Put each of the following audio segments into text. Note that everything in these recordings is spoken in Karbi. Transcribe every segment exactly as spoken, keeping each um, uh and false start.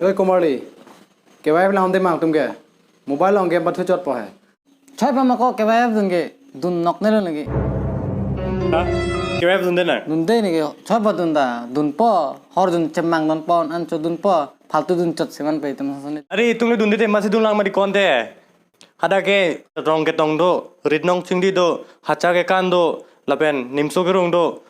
Oi Komarli, K Y F lang dam nangtum ke. Mobile along game pathu chot po he. Choi pa ma ko K Y F dun ke, dun nok nelo lagi. Ha? K Y F dunde nang? Dunde ne ke, choi pa dun da, dunpo, hor dun chemang dunpo, an cho dunpo, faltu dun chot seman pe itum sasoni. Are itum le dunde te masi dun lang mati konte. Hadak ke rong ketong do, rit nong chingdi do, hacha kekan do, lapen nimso kerung do,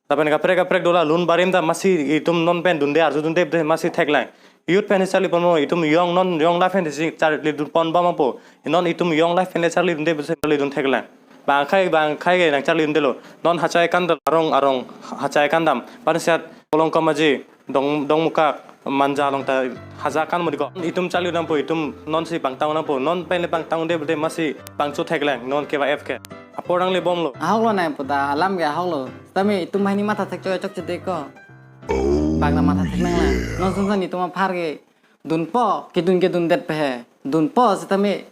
lapen kaprek kaprek do la lun barim ta masi itum non pen dunde arju dunde masi theklang. Youth pen charli ponpo itum young non young life pen si charli dun ponbom po. Non itum young life pen charli dunde charli dun theklang. Bang akhai bang akhai ke nang charli dunde lo. Non hacha kekan dam arong arong hacha kekan dam. Pansiat Kolongkom aji dong dongmukak manja along ta hacha kekan modi ko. Itum charli dampo itum non si pangtang dampo. Non pen le pangtang dunde masi pangcho theklang non K Y F ke. Apor nang le bomlo. Ahok lo nai puta alam ke ahok lo. Tame itum hai ni matha thek chok chok chete ko. Bang na matha thek nang la. Non sung san itum aphar ke dunpo, kedun kedun det pe he. Dunpo sitame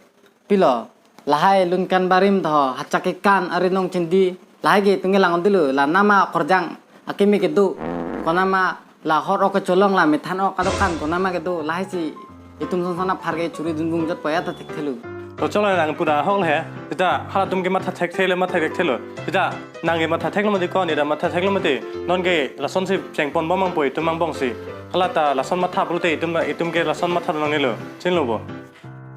pilo. Lahai lun kan barim tho, hacha kekan ari nong chingdi. Lahai ke itum ke lang dulu, la nama korjang akimi kedo. Konama la hor ok kecholong la methan ok kadokan konama kedo. Lahai si itum song song aphar ke churi dunbung jot poya ta thekthelo. To cholo nang puda hong he. Sita halatum ke matha thekthelo, matha thekthelo. Sita nang ke matha theklo mati ko, ne da matha theklo mati. Non ke lason si cheng ponbom nangpo itum angbong si. Hala ta lason matha pulote itum itum ke lason matha nang nilo. Chinlo bo.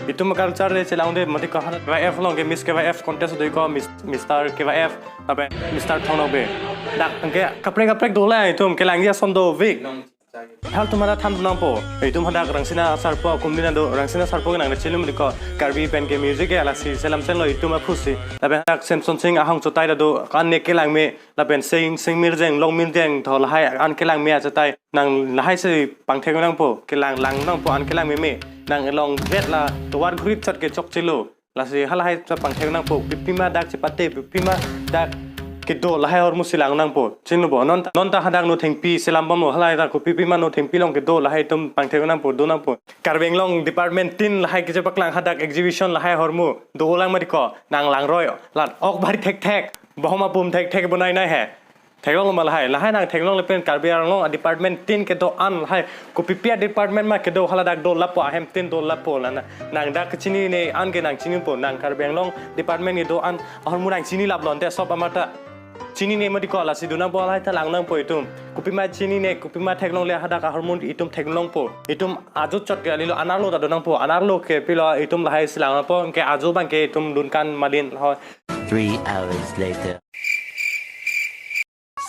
Itum culture le chelang de mati ko hana K Y F along ke Miss K Y F contest do ko Miss, Mister K Y F, lapen Mister Thongnokbe. Dak ke kaprek kaprek do la itum kelang ason dovik. Hal tumara than nangpo. Itum hadak Rangsina Sarpo kumdina do, Rangsina Sarpo nang chilum diko. Karbi pen ke music ke lasi selam senlo itum aphusi. Lapen hadak Semson Sing ahong chotai do, kan ne kelang me, lapen Sing, Sing Mirjeng, Long Mirjeng, tho lahai an kelang me achatai. Nang lahai si pangthek nangpo, kelang lang nangpo, an kelang me me. Nang along vet la, tovar ghurit chat ke chokchelo. Lasi halahai ta pangthek nangpo, pipima dak chepate, pipima dak kedo lahai ahormu si lang nangpo. Chinlo bo, non, non ta hadak no thengpi selam bomlo, halahai ta ko pipima no thengpi along kedo lahai itum pangthek nangpo, do nangpo. Karbi Anglong department tin lahai kechepaklang hadak exhibition lahai ahormu, dolang mati ko, nang langroi, lan ok bari thekthek, bohom apum thekthek bonai nai he. Theklong ma lahai, lahai nang theklong le pen Karbi Anglong a department tin kedo an lahai. Kopipi a department ma kedo hala dak do lapo ahem tin do lapo la na. Nang dak chinine an ke nang chinipo nang Karbi Anglong department kedo an ahormu nang chini lap lonte sop amata. Chinine mati ko lasi do nangpo lahai ta lang nangpo itum. Kopima chinine, kopima theklong le hadak ahormu itum theklongpo. Itum ajo chot ke alilo anarlo ta do nangpo. Anarlo ke pilo itum lahai si lang nangpo ke ajo bang ke itum dunkan malin ho. Three hours later.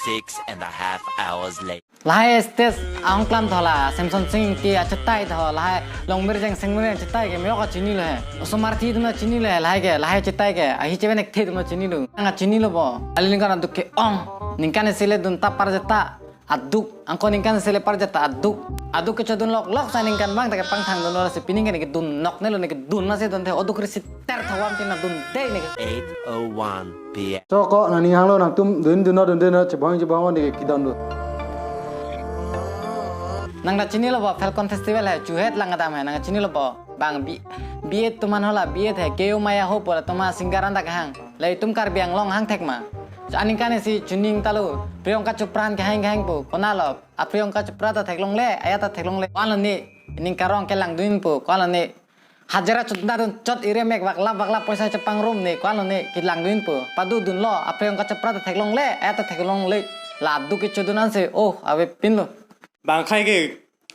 Six and a half hours later. Lahai stage ahong klam tho la, Semson Sing Ingti achetai tho, lahai Long Mirjeng Sing Mirjeng achetai ke meyok achinilo he. Osomar thi atum chinilo he, lahai ke, lahai achetai ke, ahi chevenek the atum chinilo. Nang chinilo bo. Ali ningkan aduk ke-ong. Ningkan isi le dun ta parjeta. Aduk. Angko ningkan isi le parjeta aduk. Aduk kechodun lok lok sa ningkan bang ta kepangthang dunlo si pining ke ne kedun nok nelo ne kedun masi dun the aduk risi ter thawam tina dun de ne ke. Eight oh one P M. So ko nang ning hanglo nangtum dun dun no dun dun no chebong chebong ne ke kidon do. Nang ta chinilo bo Falcon Festival he chuhet lang adam he nang chinilo bo bang bi bi et tuman hola bi et he keu maya ho pola tuma singer anta kahang le itum Karbi Anglong hang thek ma. So aningkan isi chuning talo Priyanka Chopra an kehang kehang po konalo a Priyanka Chopra ta theklongle aya ta theklongle ko-an lo ne ining karong kelang dun po ko-an lo ne hajira chot na dun chot ire mek vaklap vaklap poisa chepangrum ne ko-an lo ne kelang dun po padu dunlo a Priyanka Chopra ta theklongle aya ta theklongle la aduk kechodun ansi oh avepinlo. Bang akhai ke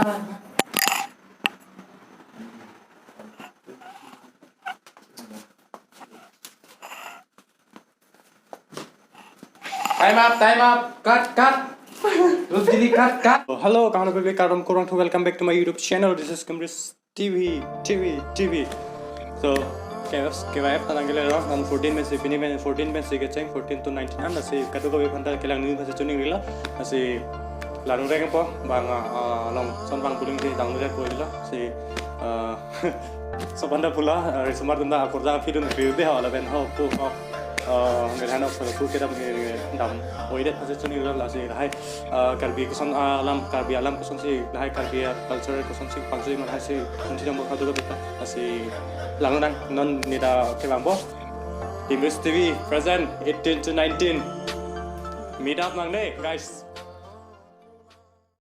Time up, time up, cut, cut. Rupjili, cut, cut. Oh, hello, kahan aphi, kardom kurvangthu, welcome back to my YouTube channel. This is Kamris T V, T V, T V. So, K F, K Y F ta nangkelerong, non fourteen pensi, pini pen fourteen pensi kecheng, fourteen to nineteen an, lasi kadokave aphanta kelang nangji pusi choningrilo, lasi langreng po, bang, ah, along ason bang puling si dang nangji pulo, si, ah, so aphanta pulo, ah, risomar atum ta akorjang aphi dun piu de ho, lapen ho, pu, ho, ah, merhan ok, pu kedam, eh, dam, oi det pusi choningrilo, lasi lahai, ah, Karbi koson, ah, alam, Karbi alam kosonsi, lahai Karbi culture kosonsi pangsi, ma lahai si, kunci dam kadokave ta, lasi langnang, non neta kevang po. Timbris T V present eighteen to nineteen. Meet up nangne, guys.